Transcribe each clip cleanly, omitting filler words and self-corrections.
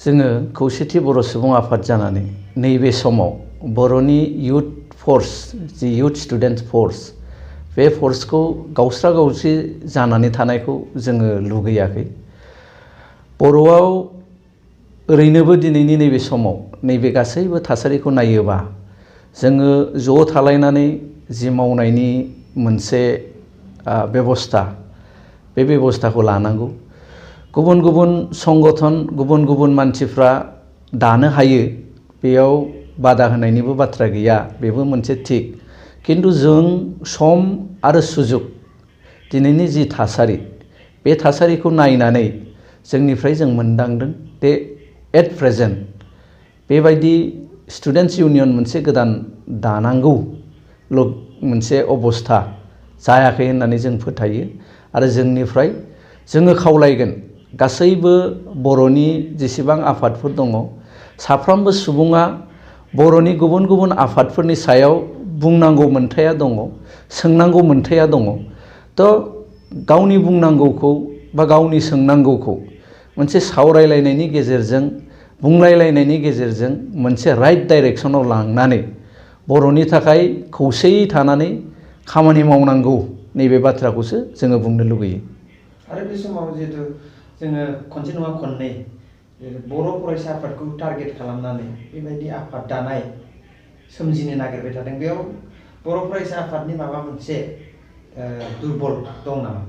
जोङो खौसेथि बर' सुबुं आफाद जानानै नैबे समाव बर'नि युथ फोर्स जि युथ स्टुडेन्ट फोर्स बे फोर्सखौ गावस्रा गावस्रि जानानै थानायखौ जोङो लुगैयाखै। बर'आव ओरैनोबो दिनैनि नैबे समाव नैबे गासैबो थासारिखौ नायोबा जोङो ज' थालायनानै जि मावनायनि मोनसे बेबस्था बे बेबस्थाखौ लानांगौ। गुबुन गुबुन संगठन गुबुन गुबुन मानसिफ्रा दानो हायो, बेयाव बादा होनायनिबो बाथ्रा गैया, बेबो मोनसे थिक। किन्तु जों सम आरो सुजुग दिनैनि जि थासारि बे थासारिखौ नायनानै जोंनिफ्राय जों मोनदांदों दे एट प्रेजेन्ट बेबायदि स्टुडेन्टस इउनियन मोनसे गोदान दानांगौ मोनसे अबस्था जायाखै होननानै जों फोथायो। आरो जोंनिफ्राय जोङो खावलायगोन गासैबो बर'नि जेसेबां आफादफोर दङ, साफ्रोमबो सुबुङा बर'नि गुबुन गुबुन आफादफोरनि सायाव बुंनांगौ मोन्थाया दङ, सोंनांगौ मोन्थाया दङ। थ' गावनि बुंनांगौखौ बा गावनि सोंनांगौखौ मोनसे सावरायलायनायनि गेजेरजों बुंलायलायनायनि गेजेरजों मोनसे राइट डाइरेक्सनाव लांनानै बर'नि थाखाय खौसेयै थानानै खामानि मावनांगौ नैबे बाथ्राखौसो जोङो बुंनो लुगैयो। आरो बे समाव जिहेतु जोङो खनसे नङा खननै बर' फरायसा आफादखौ टारगेट खालामनानै बेबायदि आफाद दानाय सोमजिनो नागिरबाय थादों। बेयाव बर' फरायसा आफादनि माबा मोनसे दुरबल दं नामा?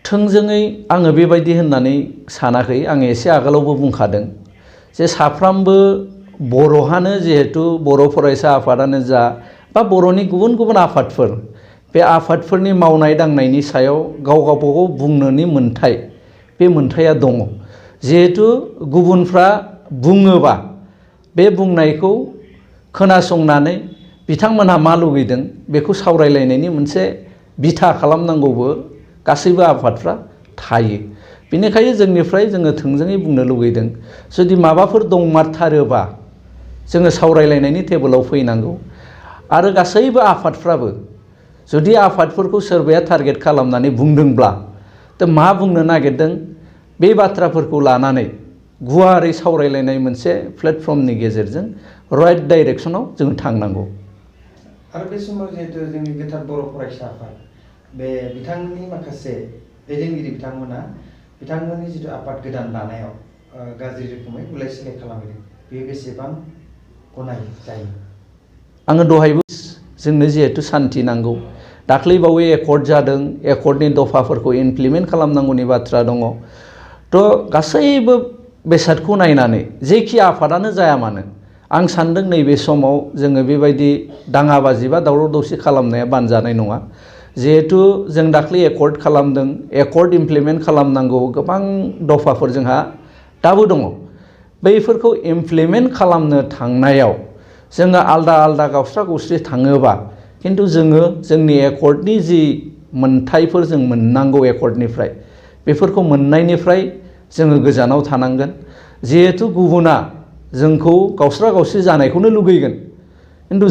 थोंजोङै आङो बेबायदि होननानै सानाखै। आङो एसे आगोलावबो बुंखादों जे साफ्रोमबो बर'हानो जिहेतु बर' फरायसा आफादानो जा बा बर'नि गुबुन गुबुन आफादफोर, बे आफादफोरनि मावनाय दांनायनि सायाव गाव गावबागाव बुंनोनि मोन्थाय, बे मोन्थाया दङ। जिहेतु गुबुनफ्रा बुङोबा बे बुंनायखौ खोनासंनानै बिथांमोनहा मा लुगैदों बेखौ सावरायलायनायनि मोनसे बिथा खालामनांगौबो गासैबो आफादफ्रा थायो। बेनिखायनो जोंनिफ्राय जोङो थोंजोङै बुंनो लुगैदों, जुदि माबाफोर दंमारथारोबा जोङो सावरायलायनायनि टेबोलाव फैनांगौ। आरो गासैबो आफादफ्राबो जुदि आफादफोरखौ सोरबाया टारगेट खालामनानै बुंदोंब्ला दा मा बुंनो नागिरदों बे बाथ्राफोरखौ लानानै गुवारै सावरायलायनाय मोनसे प्लेटफर्मनि गेजेरजों राइट डाइरेक्सनाव जों थांनांगौ। आरो बे समाव जिहेतु जोंनि गोथार बर' फरायसा आफाद बे बिथांमोननि माखासे दैदेनगिरि बिथांमोननि जिथु आफाद गोदान दानायाव गाज्रि रोखोमै गुलाय सिलाय खालामदों, बेयो बेसेबां गनाय जायो? आङो दहायबो जोंनो जिहेतु सान्थि नांगौ, दाख्लैबावै एकर्ड जादों, एकर्डनि दफाफोरखौ इमप्लिमेन्ट खालामनांगौनि बाथ्रा दङ। थ' गासैबो बेसादखौ नायनानै जेखि आफादानो जाया मानो आं सान्दों नैबे समाव जोङो बेबायदि दाङाबाजि बा दावराव दावसि खालामनाया बानजानाय नङा। जिहेतु जों दाख्लै एकर्ड खालामदों, एकर्ड इमप्लिमेन्ट खालामनांगौ गोबां दफाफोर जोंहा दाबो दङ। बैफोरखौ इमप्लिमेन्ट खालामनो थांनायाव जोङो आलदा आलदा गावस्रा गावस्रि थाङोबा किन्तु जोङो जोंनि एकर्डनि जि मोन्थायफोर जों मोननांगौ एकर्डनिफ्राय, बेफोरखौ मोननायनिफ्राय जोङो गोजानाव थानांगोन। जिहेतु गुबुना जोंखौ गावस्रा गावस्रि जानायखौनो लुगैगोन, किन्तु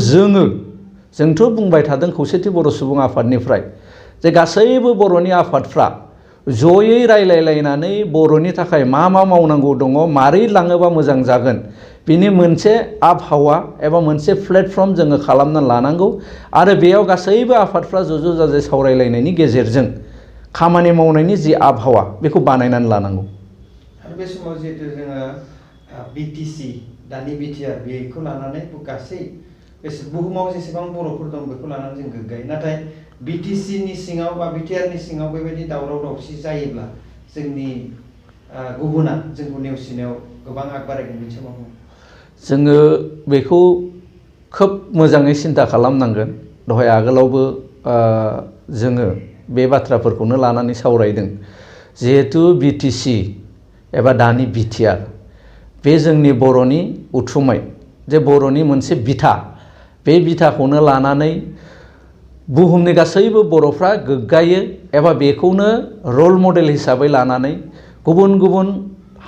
जोंथ' बुंबाय थादों खौसेथि बर' सुबुं आफादनिफ्राय जे गासैबो बर'नि आफादफ्रा जयै रायलायलायनानै बर'नि थाखाय मा मा मावनांगौ दङ, मारै लाङोबा मोजां जागोन, बिनि मोनसे आबहावा एबा मोनसे प्लेटफर्म जोङो खालामना लानांगौ। आरो बेयाव गासैबो आफादफ्रा ज' जाजाय सावरायलायनायनि गेजेरजों खामानि मावनायनि जि आबहावा बेखौ बानायनानै लानांगौ। आरो बे समाव जिहेतु जोङो बिटिसि दानि बिटिआर बेखौ लानानै गासै बुहुमाव जेसेबां बर'फोर दं बेखौ लानानै जों गोग्गायो। नाथाय बिटिसिनि सिङाव बा बिटिआरनि सिङाव बेबायदि दावराव दावसि जायोब्ला जोंनि गुबुना जोंखौ नेवसिनायाव गोबां आग बारायगोन। बे समाव जोङो बेखौ खोब मोजाङै सिन्था खालामनांगोन। दहाय आगोलावबो जोङो बे बाथ्राफोरखौनो लानानै सावरायदों। जिहेतु बिटिसि एबा दानि बिटिआर बे जोंनि बर'नि उथुमै, जे बर'नि मोनसे बिथा, बे बिथाखौनो लानानै बुहुमनि गासैबो बर'फ्रा गोग्गायो एबा बेखौनो रल मडेल हिसाबै लानानै गुबुन गुबुन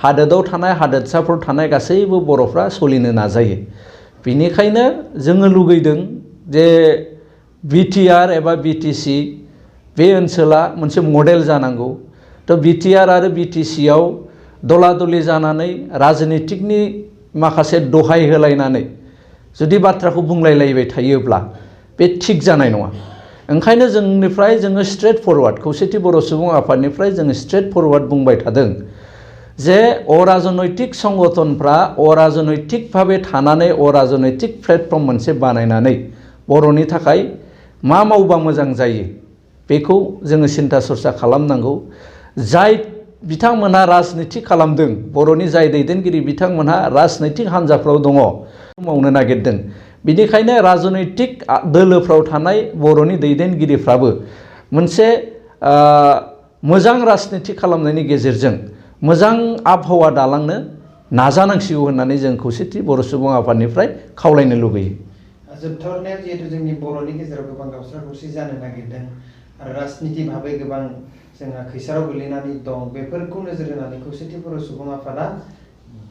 हादोराव थानाय हादोरसाफोराव थानाय गासैबो बर'फ्रा सोलिनो नाजायो। बेनिखायनो जोङो लुगैदों जे बिटिआर एबा बिटिसि बे ओनसोला मोनसे मडेल जानांगौ। थ' बिटिआर आरो बिटिसिआव दला दलि जानानै राजनितिकनि माखासे दहाय होलायनानै जुदि बाथ्राखौ बुंलायलायबाय थायोब्ला बे थिग जानाय नङा। ओंखायनो जोंनिफ्राय जोङो स्ट्रेट फरवार्ड खौसेथि बर' सुबुं आफादनिफ्राय जोङो स्ट्रेट फरवार्ड बुंबाय थादों जे अराजनैतिक संगठनफ्रा अराजनैतिक भाबे थानानै अराजनैतिक प्लेटफर्म मोनसे बानायनानै बर'नि थाखाय मा मावबा मोजां जायो बेखौ जोङो सिन्था सरसा खालामनांगौ। जाय बिथांमोनहा राजनिति खालामदों, बर'नि जाय दैदेनगिरि बिथांमोनहा राजनैतिक हान्जाफ्राव दङ, मावनो नागिरदों। बिनिखायनो राजनैतिक दोलोफ्राव थानाय बर'नि दैदेनगिरिफ्राबो मोनसे मोजां राजनिति खालामनायनि गेजेरजों मोजां आबहावा दालांनो नाजानांसिगौ होननानै जों खौसेथि बर' सुबुं आफादनिफ्राय खावलायनो लुगैयो। जोबथारनायाव जिहेतु जोंनि बर'नि गेजेराव गोबां गावस्रा गावस्रि जानो नागिरदों आरो राजनिति भाबै गोबां जोंहा खैसाराव गोलैनानै दं, बेफोरखौ नोजोर होनानै खौसेथि बर' सुबुं आफादा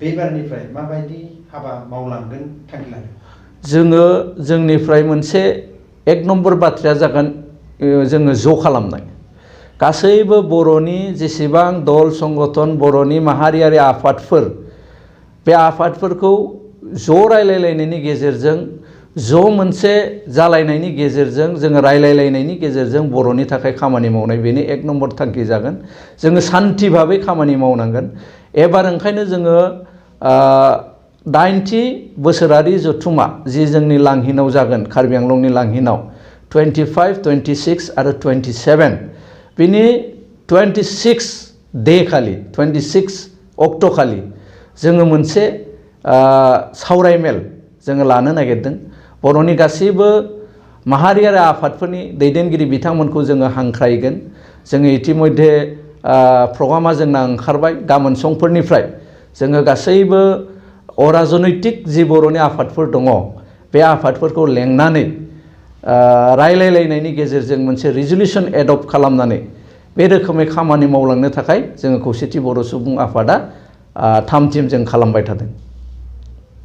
बेबारनिफ्राय माबायदि हाबा मावलांगोन थांखि लादों? जोङो जोंनिफ्राय मोनसे एक नम्बर बाथ्राया जागोन जोङो ज' खालामनाय। गासैबो बर'नि जेसेबां दल संगठन बर'नि माहारियारि आफादफोर, बे आफादफोरखौ ज' रायलायलायनायनि गेजेरजों ज' मोनसे जालायनायनि गेजेरजों जोङो रायलायलायनायनि गेजेरजों बर'नि थाखाय खामानि मावनाय, बेनो एक नम्बर थांखि जागोन। जोङो सान्थि भाबै खामानि मावनांगोन। एबार ओंखायनो जोङो 80 बोसोरारि जथुमा जि जोंनि लांहिनाव जागोन, कार्बि आंलंनि लांहिनाव 25, 26 आरो 27, बिनि 26 डे खालि 26 अक्ट' खालि जोङो मोनसे सावरायमेल जोङो लानो नागिरदों। बर'नि गासैबो माहारियारि आफादफोरनि दैदेनगिरि बिथांमोनखौ जोङो हांख्रायगोन। जोङो इतिमध्य प्रग्रामा जोंना ओंखारबाय। गाबोन समफोरनिफ्राय जोङो गासैबो अराजनैतिक जि बर'नि आफादफोर दङ, बे आफादफोरखौ लेंनानै रायलायलायनायनि गेजेरजों मोनसे रिजलिउसन एडप्ट खालामनानै बे रोखोमै खामानि मावलांनो थाखाय जोङो खौसेथि बर' सुबुं आफादा थाम थिम जों खालामबाय थादों।